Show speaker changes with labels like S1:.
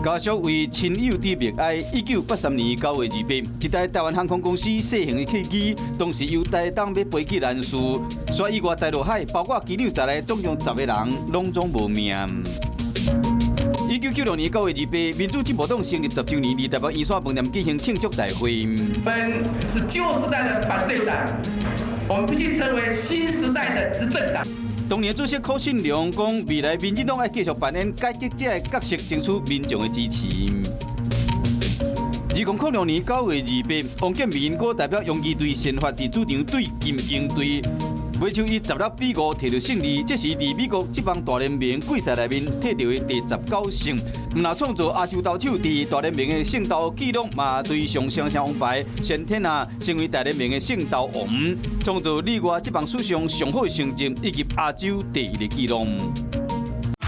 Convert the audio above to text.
S1: 家屬為親友佇默哀。1983年9月28，一台台灣航空公司細型的客機，當時由台東欲飛去蘭嶼，煞意外栽落海，包括機長在內，總共10個人攏總無命。1996年9月28，民主進步黨成立10週年，佇台北圓山飯店舉行慶祝大會。
S2: 我們是舊時代的反對黨，我們必須成為新時代的執政黨。
S1: 當年主席柯信良講，未來民進黨愛繼續扮演改革者的角色，爭取民眾的支持。2006年9月28，王建民閣代表洋基隊先發佇主場對金鶯隊，尾場以16比5摕著勝利，這是佇美國職棒大聯盟季賽內面摕著的第19勝，毋但創造亞洲投手佇大聯盟的勝投紀錄，嘛追上雙城王牌辛坦納，成為大聯盟的勝投王，創造旅外職棒史上上好的成績，以及亞洲第一的紀錄。